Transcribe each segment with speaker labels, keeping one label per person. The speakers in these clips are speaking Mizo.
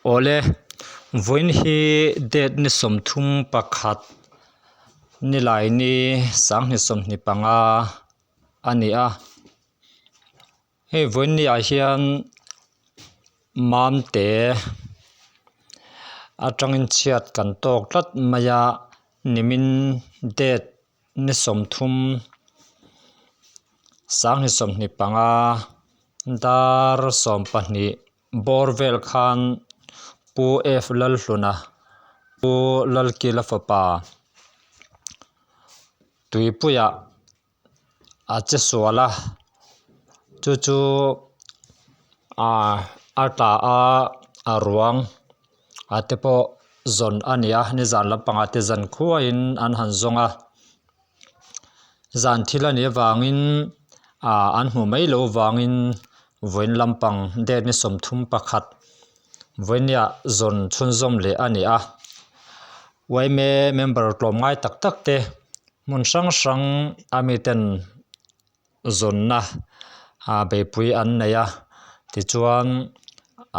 Speaker 1: Awle, vawiin hi date ni 31 nilaini 2025 a ni a. Hei vawiin ni ah hian Mamte atangin chhiat kan tawk tlat mai a, nimin date ni 30 2025 dar 12 Bawr vel khan Pu F Lalhluna, Pu Lalkila fapa tuipuiah a che sual a, chu chu a tla a, a ruang a te pawh zawn a ni a, nizan lampangah te zan khuaiin an han zawng a. Zan thil a nih avangin ah an hmuh mai loh avangin vawiin lampang date ni 31 vawinia zawn chhunzawm leh a ni a. Yma member tlawm ngai tak tak te hmun hrang hrang a miten zawnna ah beihpui an nei a tichuan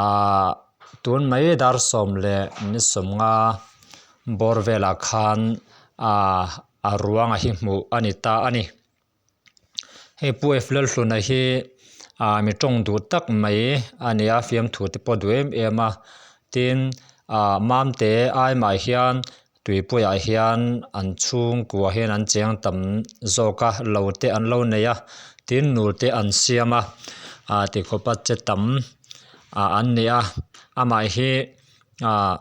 Speaker 1: ah tun mai dar 15 bawr velah khan ah a ruanga hi hmuh a ni ta a ni. Hei Pu F Lalhluna hi ah mi tawng duh tak mai a ni a fiamthu te pawh a duh em em a tin ah Mamte aimah hian Tuipuiah hian an chhungkua hian an cheng tam zawk a lo te an lo nei a tin nul te an siam a ah tikhawpa che tam ah an ni a amah hi ah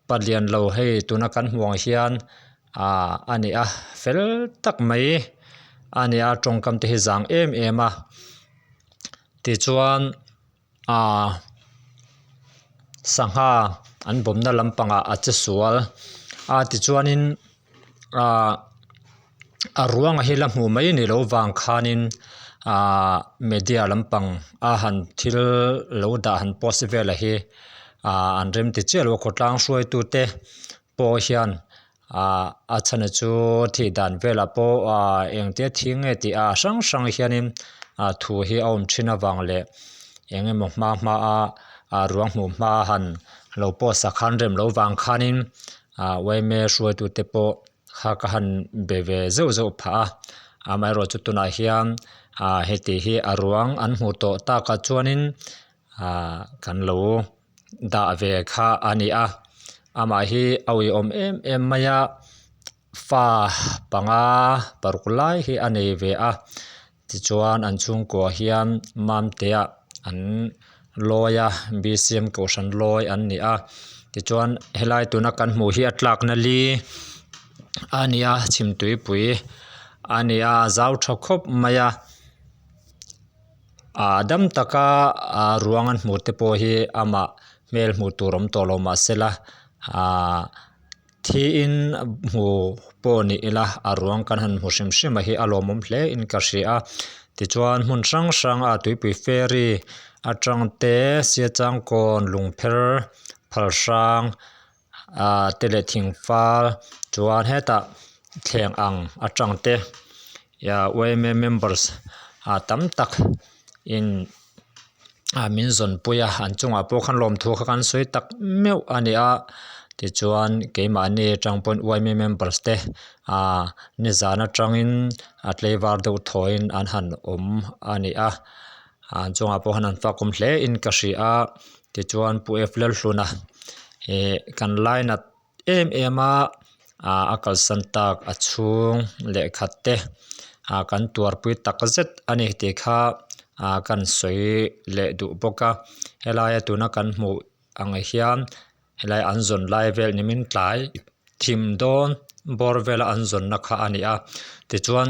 Speaker 1: palian lo hei tuna kan hmuh ang hian ah a ni a fel tak mai a ni a tawngkam te hi zang em em a tichuan. Ahh sangha an bawmna lampangah a che sual a tichuanin ahh a ruanga hi la hmuh mai ni loh vang khanin ahh media lampang a han thil lo dah han post vel a hi ahh an rem ti chiah lo a khawtlang hruaitu te pawh hian ahh a chhan chu thih dan velah pawh ahh engtia thing nge tih a hrang hrang hianin ah thu hi a awm thin avang leh eng emaw hma hma a ah ruang hmuh hma han lo post ah khan rem loh vang khanin ah yma hruaitu te pawh kha ka han be ve zeuh zeuh phah a amaherawh chu tunah hian ah heti hi a ruang an hmuh tawh takah chuanin ah kan lo. Dah ve kha a ni a amah hi a uiawm em em mai a fa panga paruk lai hi a nei ve a tichuan an chhungkua hian Mamtea an lawi a b c m kohhran lawi an ni a tichuan helai tuna kan hmuh hi a tlakna li a ni a chhimtuipui a ni a a zau tha khawp mai a. Ah dam taka ah ruang an hmuh te pawh hi amah hmel hmuh tur awm tawh lo mahsela ah thiin hmu pawh ni ila a ruang kan han hmu hrim hrim a hi a lawmawm hle in ka hria a tichuan hmun hrang hrang a tuipui ferry atang te siachangkawn lungpher phal hrang ah te leh thing fal chuan hetah thleng ang atang te yma members ah tam tak in ah min zawn pui a an chungah pawh khan lawmthu kha kan sawi tak meuh a ni a tichuan keimahni atang pawn yma members te ah nizan atangin a tlaivar deuh thawiin an han awm a ni a an chungah pawh khan an fakawm hle in ka hria a tichuan Pu F Lalhluna ih kan lainat em em a ah a kalsan tak a chhung lehkhat te ah kan tuarpui tak zet a ni tih kha ah kan sawi leh duh bawk a helaia tuna kan hmuh ang hian helai an zawn lai vel nimin tlai thim dawn bawr vela an zawnna kha a ni a tichuan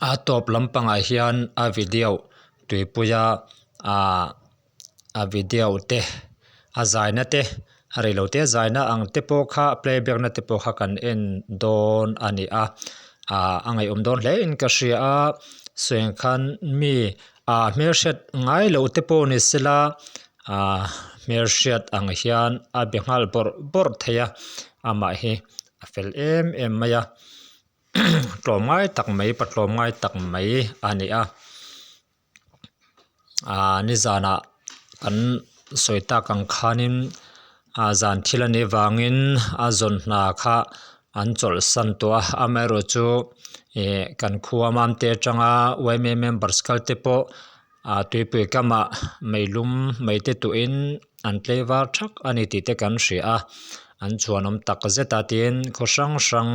Speaker 1: a tawp lampangah hian a video tuipuia ah a video te a zaina te a reilote a zaina ang te pawh kha playback na te pawh kha kan en dawn a ni a ah a ngaihawm dawn hle in ka hria a sawi ang khan mi ah hmelhriat ngai loh te pawh ni sela ah hmelhriat ang hian a be nghal bawrh bawrh thei a amah hi a fel em em mai a tlawm ngai tak mai pa tlawm ngai tak mai a ni a. Ahh nizanah kan. sawi tak ang khanin ah zan thil a nih vangin a zawn hna kha an chawlh san tawh a amaherawh chu ih kan khua mamte atanga yma members kal te pawh ah tuipui kamah meilum mai te tuhin an tlei var thak a ni tih te kan hria a an chhuanawm tak zet a tin khaw hrang hrang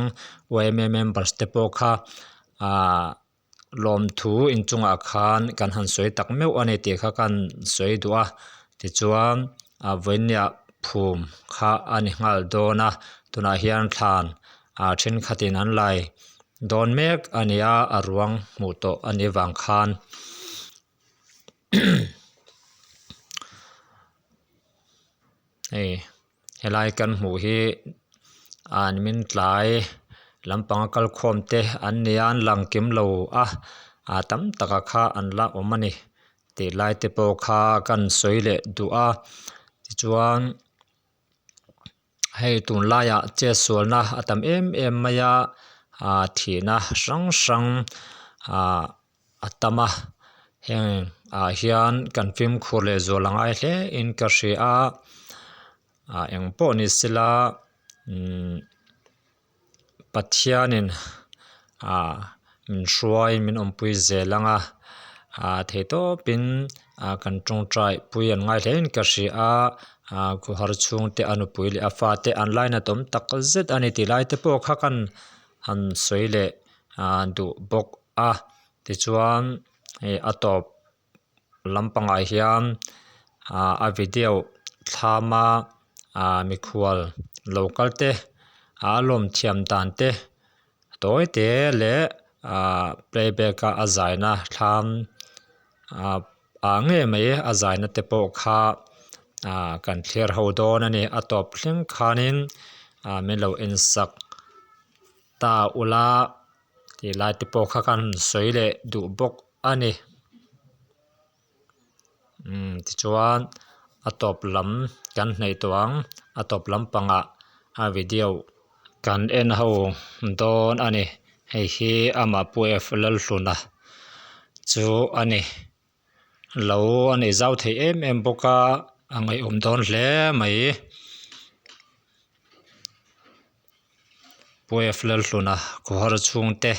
Speaker 1: yma members te pawh kha ah lawmthu inchungah khan kan han sawi tak meuh a ni tih kha ka han sawi duh a tichuan ah vawinia phum kha a ni nghal dawn a tunah hian thlan ah thenkhatin an lai dawn mek a ni a a ruang hmuh tawh a nih vang khan. Hei helai kan hmuh hi an min tlai lampanga kal khawm te an ni a an lang kim lo a ah tam taka kha an la awm a ni tih lai te pawh kha kan sawi leh duh a tichuan hei tunlaiah chetsualna a tam em em mai a ah thihna hrang hrang ah a tam a heng ah hian kan fimkhur leh zual a ngai hle in ka hria a ah eng pawh ni sela umm Pathianin ah min hruai min awmpui zel ang a ah theihtawpin ah kan tawngtai pui an ngai hle in ka hria a ah khawhar chhungte a nupui leh a fate an lainat awm tak zet a ni tih lai te pawh kha kan han sawi leh ah duh bawk a tichuan hei a tawp lampangah hian ah a video thlama ah mikhual lo kal te a lawm thiam dan te tawi te leh ah playback a a zaina thlam ah ah ngei mai a zaina te pawh kha ah kan thlir ho dawn a ni a tawp thleng khanin ah min lo en sak ta ula. Tih lai te pawh kha kan sawi leh duh bawk a ni umm tichuan a tawp lam kan hnaih tawh ang a tawp lampangah a video kan en ho dawn a ni hei hi amah pu F Lalhluna chu a ni lo a nei zau thei em em bawk a a ngaihawm dawn hle mai. Puef Lalhluna khawhar chhungte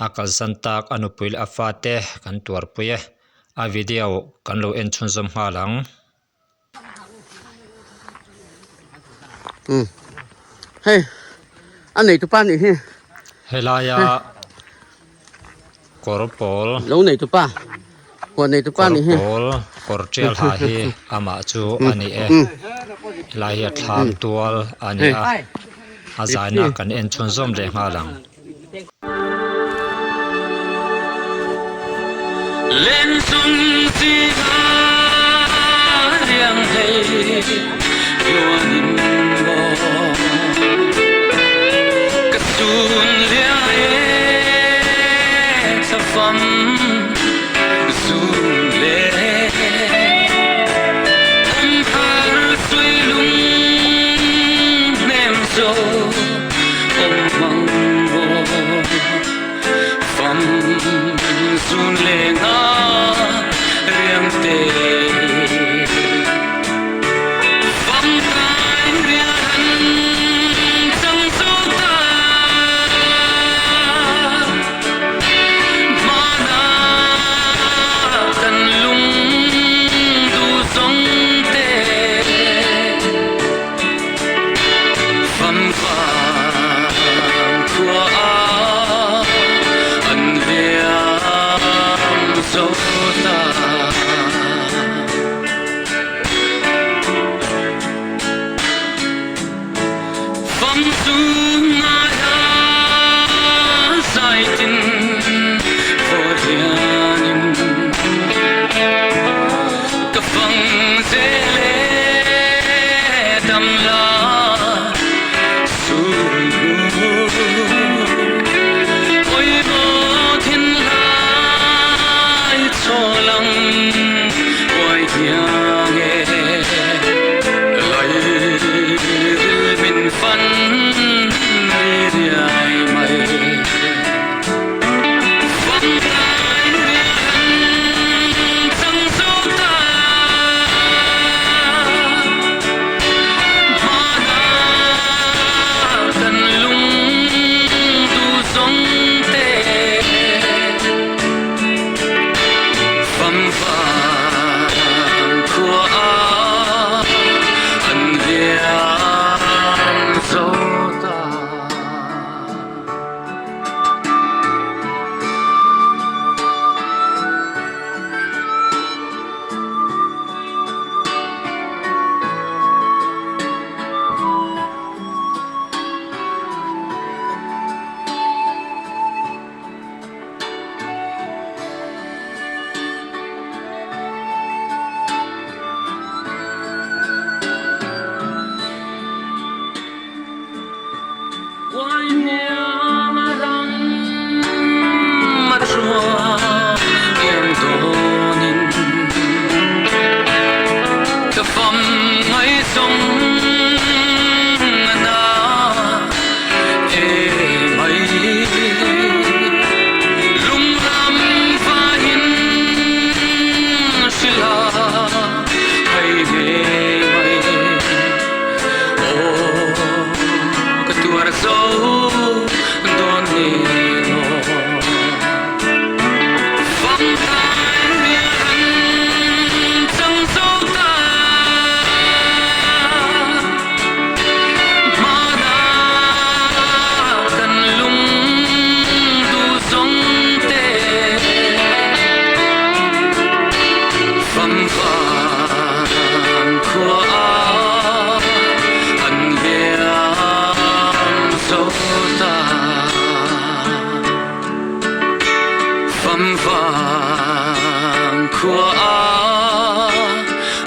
Speaker 1: a kalsan tak a nupui leh a fate kan tuarpui e a video kan lo en chhunzawm nghal ang.
Speaker 2: Umm hei a neitupa nih hi.
Speaker 1: Helaia Kawr pawl.
Speaker 2: Lo nei tu pa. Huan nei tu pa ni hi.
Speaker 1: Kawr pawl kawr tial ha hi amah chu a ni e. Helai hi a thlam tual a ni a. A zaina kan en chhunzawm leh nghal ang.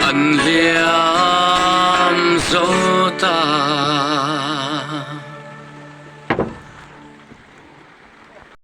Speaker 3: An liam zo ta.